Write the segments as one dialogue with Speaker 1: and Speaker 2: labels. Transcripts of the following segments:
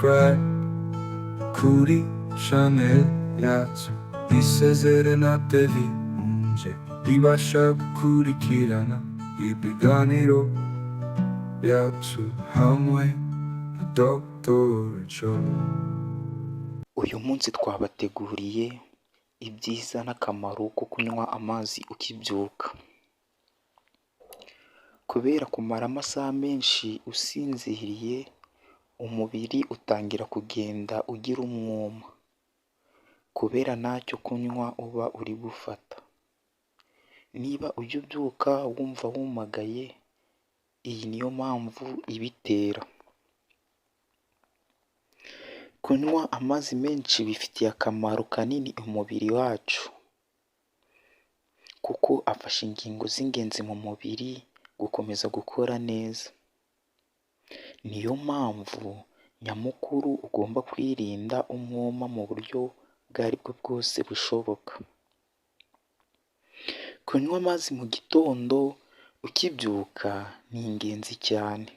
Speaker 1: Subscribe kuri channel yacu Isezerano TV, ujye ubasha gukurikirana ibiganiro byacu hamwe na Dr. Joe.
Speaker 2: Uyu munsi twabateguriye ibyiza n'akamaro ko kunywa amazi ukibyuka. Kubera kumara amasaha menshi usinziriye, umubiri utangira kugenda ugira umwuma, kubera ntacyo kunywa uba uri gufata. Niba ujya ubyuka wumva wumagaye, iyi niyo mpamvu ibitera. Kunywa amazi menshi bifitiye akamaro kanini umubiri wacu, kuko afasha ingingo z'ingenzi mu mubiri gukomeza gukora neza. Niyo mpamvu nyamukuru ugomba kwirinda umwuma mu buryo ubwo ari bwo bwose bushoboka. Kunywa amazi mu gitondo ukibyuka ni ingenzi cyane,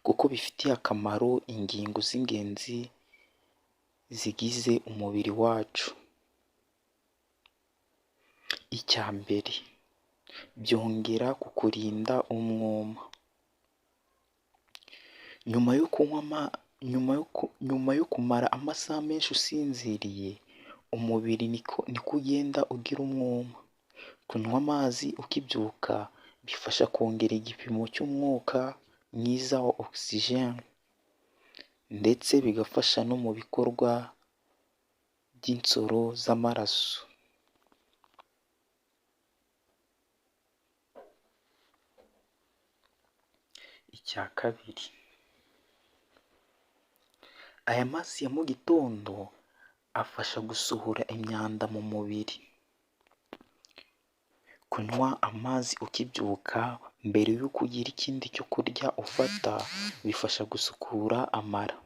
Speaker 2: kuko bifitiye akamaro ingingo z'ingenzi zigize umubiri wacu. Icya mbere, byongera kukurinda umwuma. Nyuma yo kumara amasaha menshi usinziriye, umubiri niko ugenda ugira umwuma. Kunywa amazi ukibyuka bifasha kongera igipimo cy'umwuka mwiza wa oxygen, ndetse bigafasha no mu bikorwa by'insoro z'amaraso. Icya kabiri, aya mazi ya mu gitondo afasha gusohora imyanda mu mubiri. Kunywa amazi ukibyuka mbere y'uko ugira ikindi cyo kurya ufata, bifasha gusukura amara,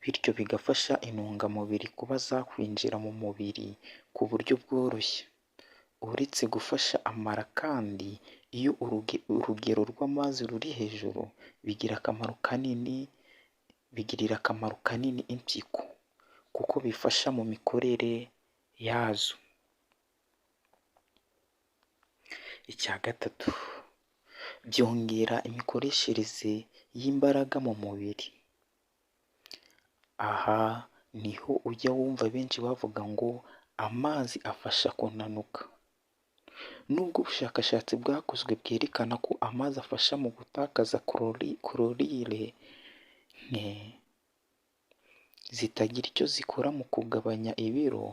Speaker 2: bityo bigafasha intungamubiri kuba zakwinjira mu mubiri ku buryo bworoshye. Uretse gufasha amara kandi, iyo urugero rw'amazi ruri hejuru, bigirira akamaro kanini impyiko, kuko bifasha mu mikorere yazo. Icya gatatu, byongera imikoreshereze y'imbaraga mu mubiri. Aha niho ujya wumva benshi bavuga ngo amazi afasha kunanuka. Nubwo ubushakashatsi bwakozwe bwerekana ko amazi afasha mu gutakaza calorie nke zitagira icyo zikora mu kugabanya ibiro,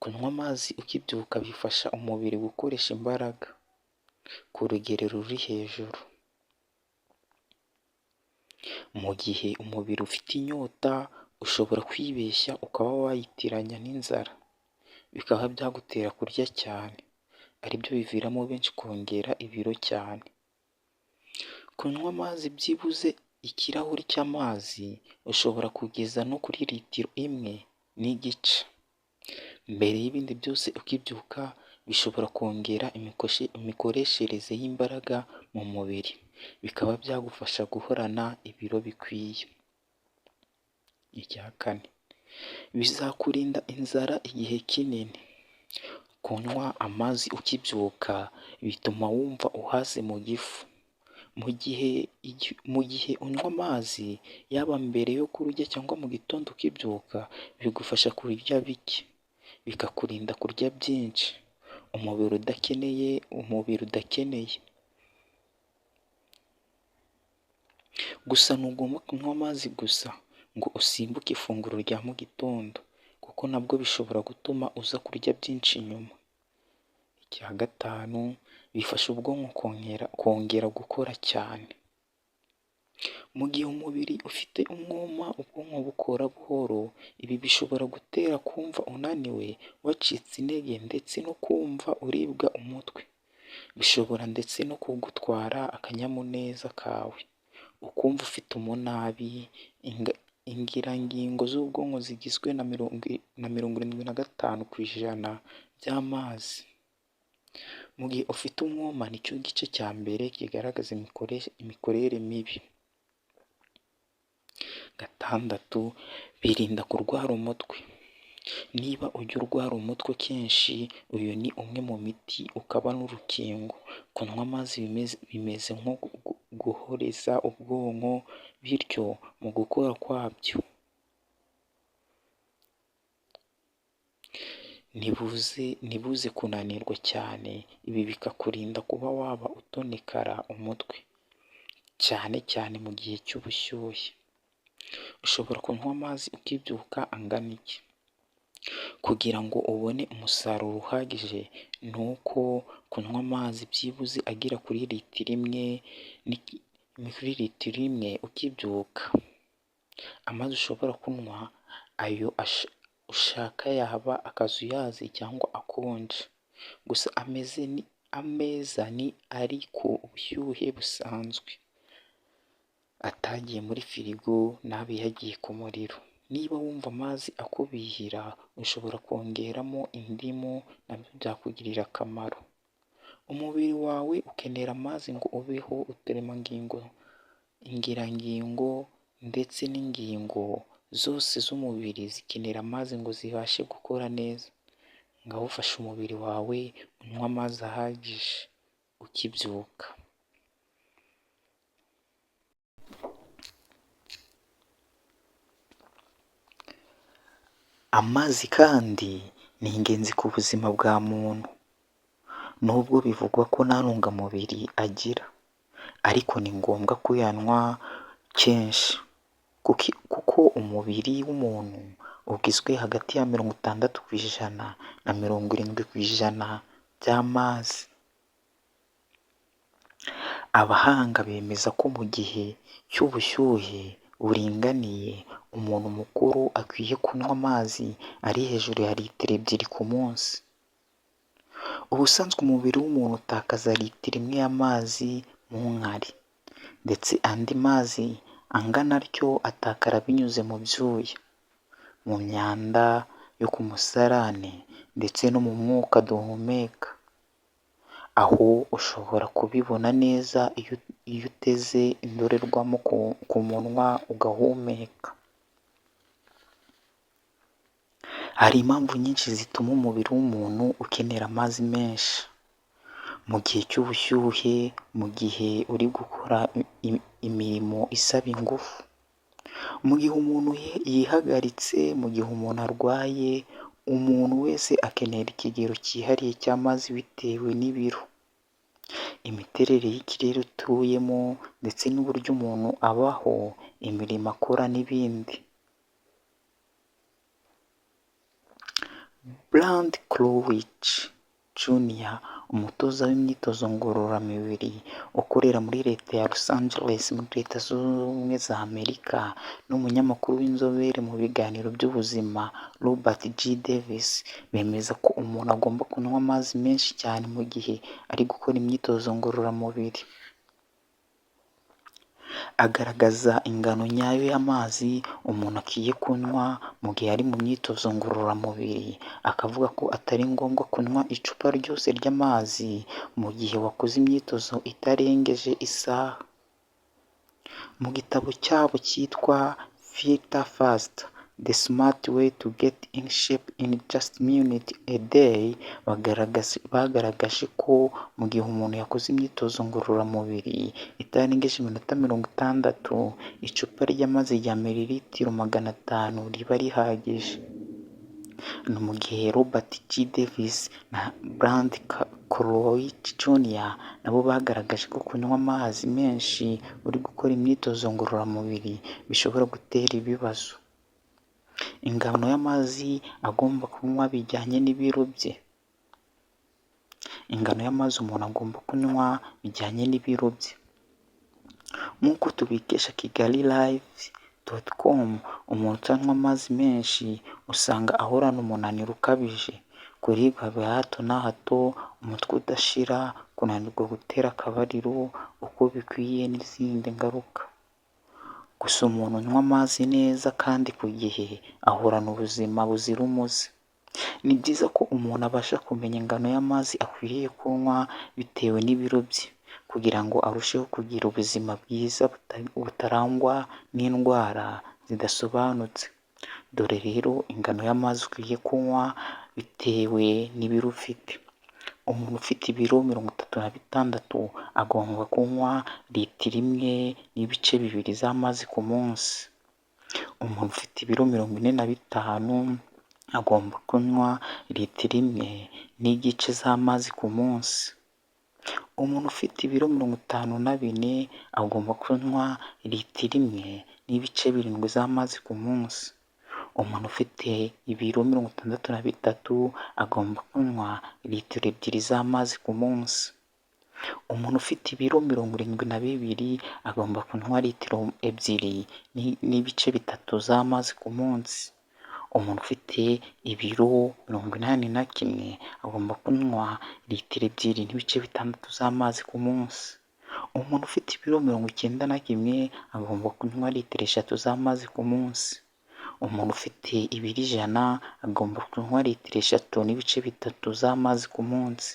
Speaker 2: kunywa amazi ukibyuka bifasha umubiri gukoresha imbaraga ku rugero ruri hejuru. Mu gihe umubiri ufite inyota, ushobora kwibeshya ukaba wayitiranya n'inzara, bikaba byagutera kurya cyane, aribyo biviramo benshi kongera ibiro cyane. Kunywa amazi byibuze ikirahuri cy'amazi ushobora kugeza no kuri litiro 1.5. Mbere y'ibindi byose ukibyuka, bishobora kongera imikoreshereze y'imbaraga mu mubiri, bikaba byagufasha guhorana ibiro bikwiye. Icya kane, bizakurinda inzara igihe kinini. Kunywa amazi ukibyuka bituma wumva uhaze mu gifu. Mu gihe unywa amazi, yaba mbere yo kurya cyangwa mu gitondo ukibyuka, bigufasha kurya bike, bikakurinda kurya byinshi umubiri udakeneye. Gusa ntugomba kunywa amazi gusa ngo usimbuke ifunguro rya mu gitondo, kuko nabwo bishobora gutuma uza kurya byinshi nyuma. Icya gatanu, bifasha ubwonko kongera gukora cyane. Mu gihe umubiri ufite umwuma, ubwonko bukora buhoro, ibi bishobora gutera kumva unaniwe, wacitse intege ndetse no kumva uribwa umutwe. Bishobora ndetse no kugutwara akanyamuneza kawe, ukumva ufite umunabi. Ingirangingo z'ubwonko zigizwe na 75% by'amazi. Mu gihe ufite umwuma, nicyo gice cya mbere kigaragaza imikorere mibi. Gatandatu, birinda kurwara umutwe. Niba ujya urwara umutwe kenshi, uyu ni umwe mu miti ukaba n'urukingo. Kunywa amazi bimeze nko guhoreza ubwonko, bityo mu gukora kwabyo ntibuze kunanirwa cyane, ibi bikakurinda kuba waba utonekara umutwe, cyane cyane mu gihe cy'ubushyuhe. Ushobora kunywa amazi ukibyuka angana iki? Kugira ngo ubone umusaruro uhagije, ni uko kunywa amazi byibuze agera kuri litiro imwe, kuri litiro imwe ukibyuka. Amazi ushobora kunywa ayo ushaka yaba akazuyazi cyangwa akonje, gusa ameza ni ari ku bushyuhe busanzwe, atagiye muri firigo ntabe yagiye ku muriro. Niba wumva amazi akubihira, ushobora kongeramo indimu nabyo byakugirira akamaro. Umubiri wawe ukenera amazi ngo ubeho, uturemangingo, ingirangingo ndetse n'ingingo zose z'umubiri zikenera amazi ngo zibashe gukora neza. Ngaho ufashe umubiri wawe unywe amazi ahagije ukibyuka. Amazi kandi ni ingenzi ku buzima bwa muntu, nubwo bivugwa ko nta ntungamubiri agira, ariko ni ngombwa kuyanywa kenshi kuko umubiri w'umuntu ugizwe hagati ya 60% na 70% by'amazi. Abahanga bemeza ko mu gihe cy'ubushyuhe buringaniye, umuntu mukuru akwiye kunywa amazi ari hejuru ya litiro 2 ku munsi. Ubusanzwe umubiri w'umuntu utakaza litiro imwe y'amazi mu nkari, ndetse andi mazi angana atyo atakara binyuze mu byuya, mu myanda yo ku musarane ndetse no mu mwuka duhumeka. Aho ushobora kubibona neza iyo uteze indorerwamo ku munwa ugahumeka. Hari impamvu nyinshi zituma umubiri w'umuntu ukenera amazi menshi. Mu gihe cy'ubushyuhe, mu gihe uri gukora imirimo isaba ingufu, mu gihe umuntu yihagaritse, mu gihe umuntu arwaye, umuntu wese akenera ikigero cyihariye cy'amazi bitewe n'ibiro, imiterere y'ikirere utuyemo ndetse n'uburyo umuntu abaho, imirimo akora n'ibindi. Brand Crouch Jr, umutoza w'imyitozo ngororamubiri ukorera muri leta ya Los Angeles muri Leta Zunze Ubumwe za Amerika n'umunyamakuru w'inzobere mu biganiro by'ubuzima Robert G. Davis, bemeza ko umuntu agomba kunywa amazi menshi cyane mu gihe ari gukora imyitozo ngororamubiri. Agaragaza ingano nyayo y'amazi umuntu akwiye kunywa mu gihe ari mu myitozo ngororamubiri, akavuga ko atari ngombwa kunywa icupa ryose ry'amazi mu gihe wakoze imyitozo itarengeje isaha. Mu gitabo cyabo cyitwa Fitter Faster: The Smart Way to Get in Shape in Just Minutes a Day, bagaragaje ko mu gihe umuntu yakoze imyitozo ngororamubiri itarengeje iminota 60, icupa ry'amazi rya mililitiro 500 riba rihagije. Ni mu gihe Robert G. Davis na Brand Crouch Jr nabo bagaragaje ko kunywa amazi menshi uri gukora imyitozo ngororamubiri bishobora gutera ibibazo. Ingano y'amazi agomba kunywa bijyanye n'ibiro bye. Ingano y'amazi umuntu agomba kunywa bijyanye n'ibiro bye. Nk'uko tubikesha kigalilive.com, umuntu utanywa amazi menshi usanga ahorana umunaniro ukabije, kuribwa bya hato na hato, umutwe udashira, kunanirwa gutera akabariro uko bikwiye n'izindi ngaruka. Gusa umuntu unywa amazi neza kandi ku gihe ahorana ubuzima buzira umuze. Ni byiza ko umuntu abasha kumenya ingano y'amazi akwiriye kunywa bitewe n'ibiro bye kugira ngo arusheho kugira ubuzima bwiza butarangwa n'indwara zidasobanutse. Dore rero ingano y'amazi ukwiye kunywa bitewe n'ibiro ufite. Umuntu ufite ibiro 36 agomba kunywa litiro 1.2 z'amazi ku munsi. Umuntu ufite ibiro 45 agomba kunywa litiro 1.5 z'amazi ku munsi. Umuntu ufite ibiro 54 agomba kunywa litiro 1.7 z'amazi ku munsi. Umuntu ufite ibiro 63 agomba kunywa litiro 2 z'amazi ku munsi. Umuntu ufite ibiro 72 agomba kunywa litiro 2.3 z'amazi ku munsi. Umuntu ufite ibiro 81 agomba kunywa litiro 2.6 z'amazi ku munsi. Umuntu ufite ibiro 91 agomba kunywa litiro 3 z'amazi ku munsi. Umuntu ufite ibiro 100 agomba kunywa litiro 3.3 z'amazi ku munsi.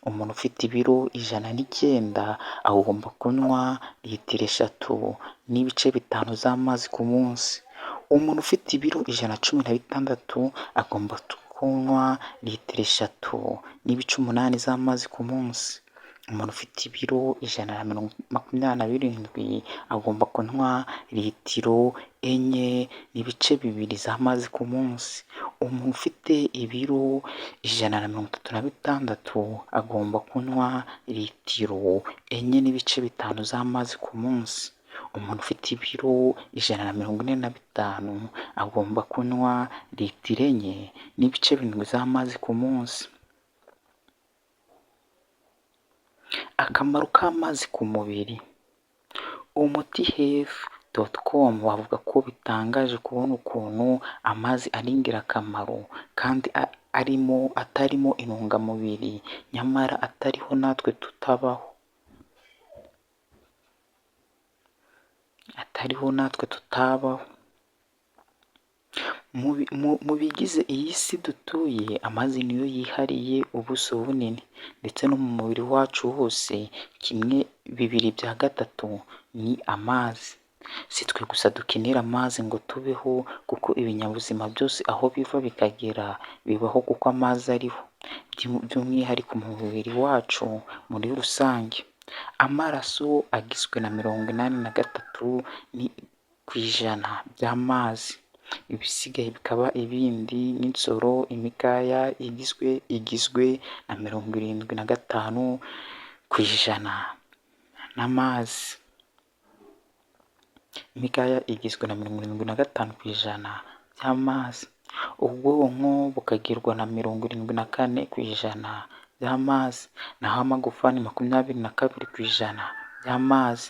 Speaker 2: Umuntu ufite ibiro 109 agomba kunywa litiro 3.5 z'amazi ku munsi. Umuntu ufite ibiro 116 agomba kunywa litiro 3.8 z'amazi ku munsi. Umuntu ufite ibiro 127 agomba kunywa litiro 4.2 z'amazi ku munsi. Umuntu ufite ibiro 136 agomba kunywa litiro 4.5 z'amazi ku munsi. Umuntu ufite ibiro 145 agomba kunywa litiro 4.7 z'amazi ku munsi. Akamaro k'amazi ku mubiri. Umutihealth.com bavuga ko bitangaje kubona ukuntu amazi ari ingirakamaro kandi arimo atarimo intungamubiri, nyamara atariho natwe tutabaho. Atariho natwe tutabaho. Mu bigize iyi si dutuye, amazi niyo yihariye ubuso bunini, ndetse no mu mubiri wacu wose kimwe 2/3 ni amazi. Si twe gusa dukenera amazi ngo tubeho, kuko ibinyabuzima byose aho biva bikagera bibaho kuko amazi ariho, by'umwihariko mu mubiri wacu muri rusange. Amaraso agizwe na 83% by'amazi, ibisigaye bikaba ibindi nk'insoro, imikaya igizwe na 75% n'amazi. Imikaya igizwe na 75% by'amazi. Ubwonko bukagirwa na 74% by'amazi, naho amagufa ni 22% by'amazi.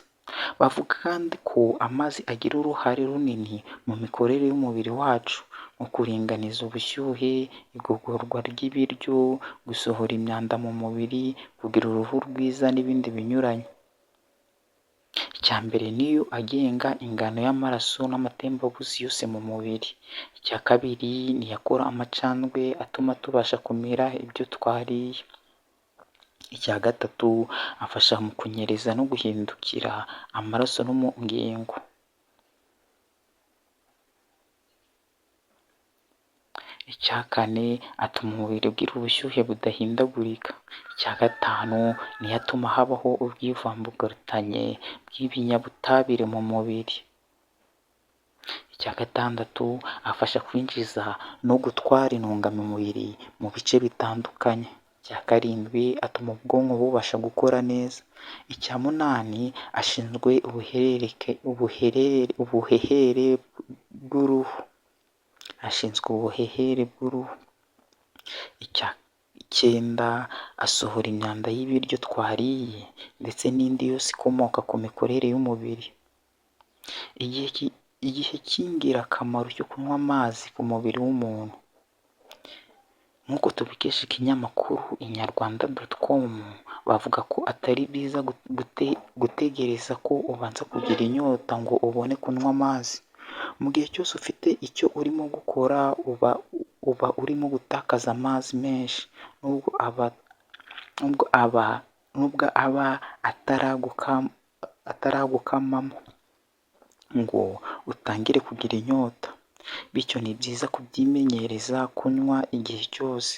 Speaker 2: Bavuga kandi ko amazi agira uruhare runini mu mikorere y'umubiri wacu, mu kuringaniza ubushyuhe, igogorwa ry'ibiryo, gusohora imyanda mu mubiri, kugira uruhu rwiza n'ibindi binyuranye. Icya mbere niyo agenga ingano y'amaraso n'amatembabuzi yose mu mubiri. Icya kabiri niyo akora amacandwe atuma tubasha kumira ibyo twariye. Icya gatatu afasha mu kunyereza no guhindukira amaraso no mu ngingo. Icya kane atuma umubiri ugira ubushyuhe budahindagurika. Icya gatanu niyo atuma habaho ubwivumbagatanye bw'ibinyabutabire mu mubiri. Icya gatandatu afasha kwinjiza no gutwara intungamubiri mu bice bitandukanye. Icya karindwi atuma ubwonko bubasha gukora neza. Icya munani ashinzwe ubuhehere bw'uruhu. Ashinzwe ubuhehere bw'uruhu. Icya cyenda asohora imyanda y'ibiryo twariye ndetse n'indi yose ikomoka ku mikorere y'umubiri. Igihe cy'ingirakamaro cyo kunywa amazi ku mubiri w'umuntu. Nk'uko tubikesha ikinyamakuru inyarwanda.com, bavuga ko atari byiza gutegereza ko ubanza kugira inyota ngo ubone kunywa amazi. Mu gihe cyose ufite icyo urimo gukora uba urimo gutakaza amazi menshi, nubwo aba ataragukamamo ngo utangire kugira inyota. Bityo ni byiza kubyimenyereza kunywa igihe cyose.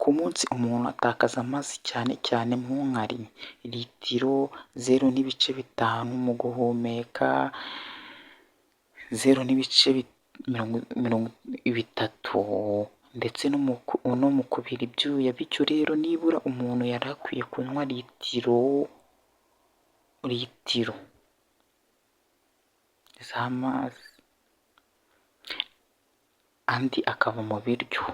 Speaker 2: Ku munsi umuntu atakaza amazi cyane cyane mu nkari, litiro 0.5 mu guhumeka, 0.3 ndetse no mu kubira ibyuya. Bityo rero nibura umuntu yari akwiye kunywa litiro z'amazi, andi akava mu biryo.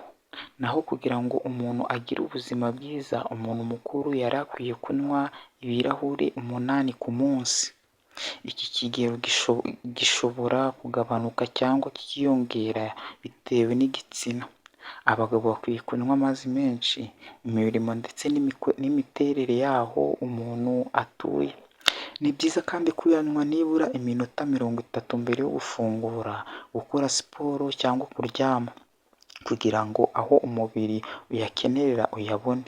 Speaker 2: Naho kugira ngo umuntu agire ubuzima bwiza, umuntu mukuru yari akwiye kunywa ibirahuri 8 ku munsi. Iki kigero gishobora kugabanuka cyangwa kikiyongera bitewe n'igitsina. Abagabo bakwiye kunywa amazi menshi, imirimo ndetse n'imiterere y'aho umuntu atuye. Ni byiza kandi kuyanywa nibura iminota 30 mbere yo gufungura, gukora siporo cyangwa kuryama, kugira ngo aho umubiri uyakenerera uyabone.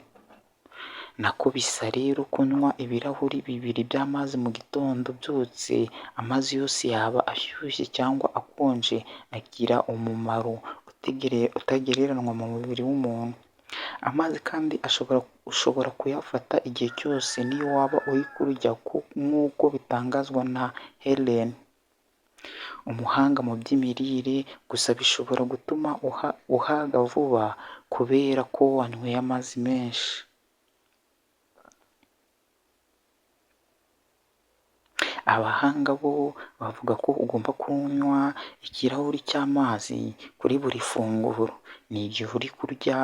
Speaker 2: Nako bisa rero kunywa ibirahuri 2 by'amazi mu gitondo ubyutse, amazi yose yaba ashyushye cyangwa akonje agira umumaro utagereranywa mu mubiri w'umuntu. Amazi kandi ushobora kuyafata igihe cyose niyo waba uri kurya, nk'uko bitangazwa na Helen, umuhanga mu by'imirire, gusa bishobora gutuma uhaga vuba kubera ko wanyweye amazi menshi. Abahanga bo bavuga ko ugomba kunywa ikirahuri cy'amazi kuri buri funguro. Ni igihe uri kurya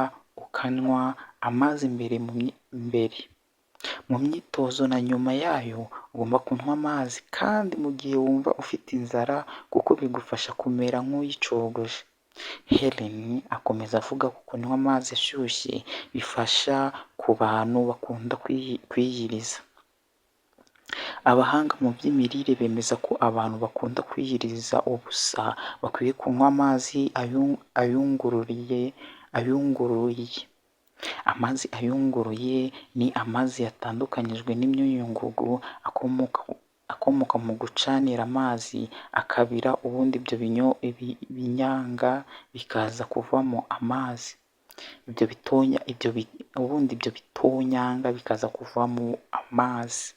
Speaker 2: ukanywa amazi mbere mu myitozo na nyuma yayo ugomba kunywa amazi kandi mu gihe wumva ufite inzara, kuko bigufasha kumera nk'uyicogoje. Helen akomeza avuga ko kunywa amazi ashyushye bifasha ku bantu bakunda kwiyiriza. Abahanga mu by'imirire bemeza ko abantu bakunda kwiyiriza ubusa bakwiye kunywa amazi ayunguruye. Amazi ayunguruye ni amazi yatandukanyijwe n'imyunyungugu akomoka mu gucanira amazi akabira, ubundi ibyo binyanga bikaza kuvamo amazi. Ubundi ibyo bitonyanga bikaza kuvamo amazi.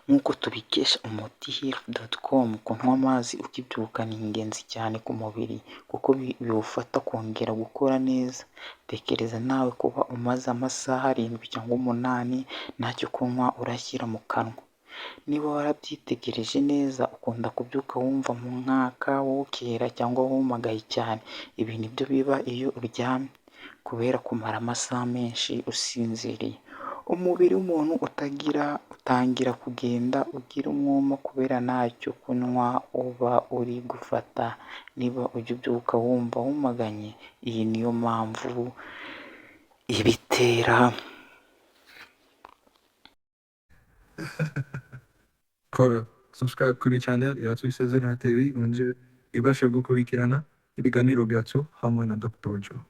Speaker 2: Nk'uko tubikesha umutihealth.com, kunywa amazi ukibyuka ni ingenzi cyane ku mubiri kuko biwufata kongera gukora neza. Tekereza nawe kuba umaze amasaha 7 cyangwa 8 ntacyo kunywa urashyira mu kanwa. Niba warabyitegereje neza, ukunda kubyuka wumva mu mwaka wokera cyangwa wumagaye cyane. Ibi nibyo biba iyo uryamye kubera kumara amasaha menshi usinziriye. Umubiri w'umuntu utangira kugenda ugira umwuma kubera ntacyo kunywa uba uri gufata. Niba ujya ubyuka wumva wumaganye, iyi niyo mpamvu ibitera.
Speaker 1: Kora subscribe kuri channel yacu Isezerano TV, wongere ibashe gukurikirana ibiganiro byacu hamwe na Dr. Joe.